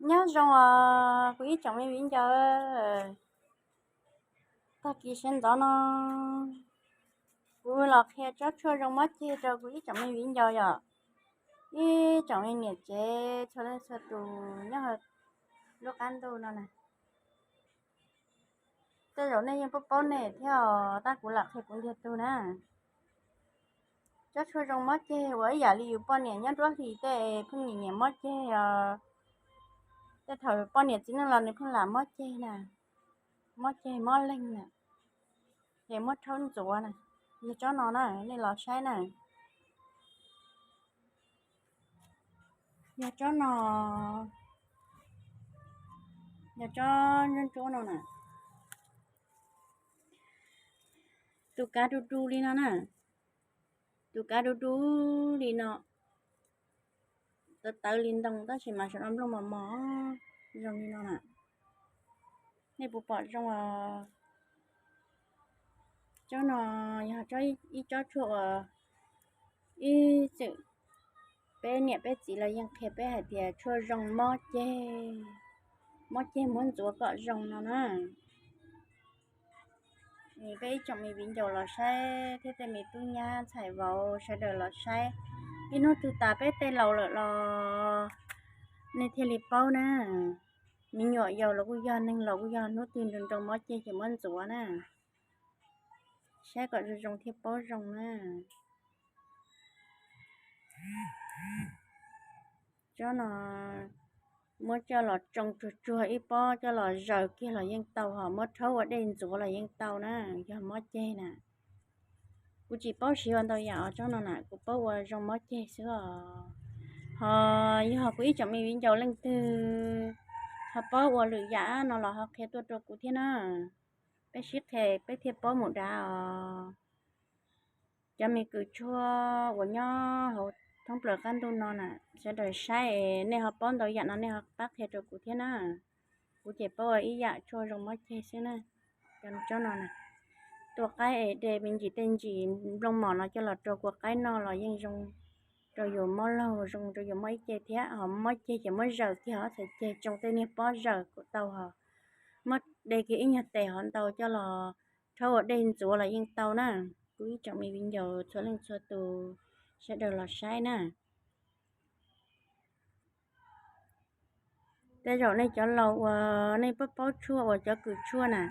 Nyob zoo os kuv ib tsoom me viv ncaus, tag kis sawv ntxov no kuv los qhia tsob tshuaj zoo mob ceg rau kuv ib tsoom me viv ncaus yom, ib tsoom me niam tsev txhua leej txhua tus nyob hauv lub qab ntuj no na. Tej zaum nej yeej paub paub nej thiab os, tab kuv lam qhia kuv ntiag tug na. Tsob tshuaj zoo mob ceg uas ib yam li yus poj niam nyob nruab hlis tej pheej nyiam nyiam mob ceg os, tej thaum poj niam txiv neej los nws pheej lam mob ceg na, mob ceg mob leeg na, ces muab rhaub ntxuav na, yog tsob no na, nej los saib na. Yog tsob no, yog tsob ntsuab ntsuab no na, tus kav du du li no na, tus kav du du li no, tawv tawv li ntoo tab sis mas saum no nplooj mos mos zoo li no na. Nej puas pom zoo os? Tsob no yog ib tsob tshuaj uas ib txwm peb niam peb txiv los yeej qhia peb hais tias tshuaj zoo mob ceg, mob ceg muab ntxuav kom zoo no na. Peb ib tsoom me viv ncaus los saib thiab tej me tub nyab ntxhais vauv sawv daws los saib, ib hnub twg tas peb tej laus lawm los nej thiaj li paub na. Me nyuam yaus los kuj yog, neeg laus kuj yog, hnub twg nroo nroo mob ceg ces muab ntxuav na, saib kom zoo zoo thiaj paub zoo na. Tsob no muab coj los tsoo tsuag tsuag ib pob coj los zaws kiag los yeej tau, ho muab rhaub ua dej ntxuav los yeej tau na, yog mob ceg na. Kuv tsis paub siv ua ntau yam os tsob no na, kuv paub ua zoo mob ceg xwb os. Ho yog kuv ib tsoom me viv ncaus leej twg ho paub ua lwm yam no los ho qhia tuaj rau kuv thiab na. Peb sib qhia peb thiaj paub mus dav os. Cov me kws tshuaj uas nyob hauv thoob plaws qab ntuj no na, sawv daws saib es nej ho paub ntau yam no nej ho pab qhia rau kuv thiab na. Kuv ces paub ua ib yam tshuaj zoo mob ceg xwb na. Cov tsob no na, tua qaib es de me ntsis tej ntsis nplooj mos no coj los rau kua qaib noj los yeej zoo rau yus mob laug, zoo rau yus mob ib ce thiab. Ho mob ceg ces muab zaws kiag ob txhais ceg tsoo tej niag pob zaws kuj tau, ho muab de kiag ib nyuag tes hov ntau coj los rhaub ua dej ntxuav los yeej tau na. Kuv ib tsoom me viv ncaus txhua leej txhua tus sawv daws los saib na. Tej zaum nej cov laus uas nej paub paub tshuaj uas cov kws tshuaj na,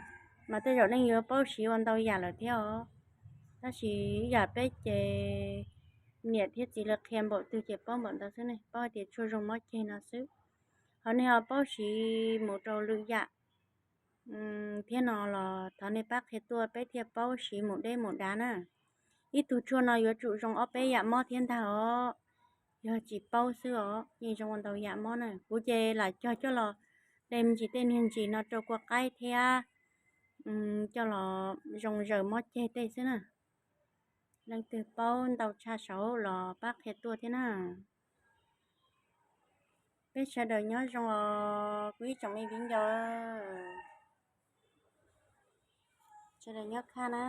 mas tej zaum nej yuav paub siv ua ntau yam lawm thiab os. Tab sis yam peb ces niam thiab txiv lawv qhia npaum twg ces paub npaum ntawd xwb ne, paub hais tias tshuaj zoo mob ceg no xwb. Ho nej ho paub siv mus rau lwm yam thiab no los thov nej pab qhia tuaj peb thiaj paub siv mus deb mus dav na. Ib tug tshuaj no yuav tsum zoo ob peb yam mob thiab ntag os. Yog tsis paub xwb os, yeej zoo ua ntau yam mob na. Kuv ces lam cog coj los de me ntsis tej niag ntsis no rau kua qaib thiab coj los zoo zaws mob ceg tej xwb na. Leej twg paub ntau tshaj saud los pab qhia tuaj thiab na. Peb sawv daws nyob zoo os kuv ib tsoom me viv ncaus, sawv daws nyob khaj na.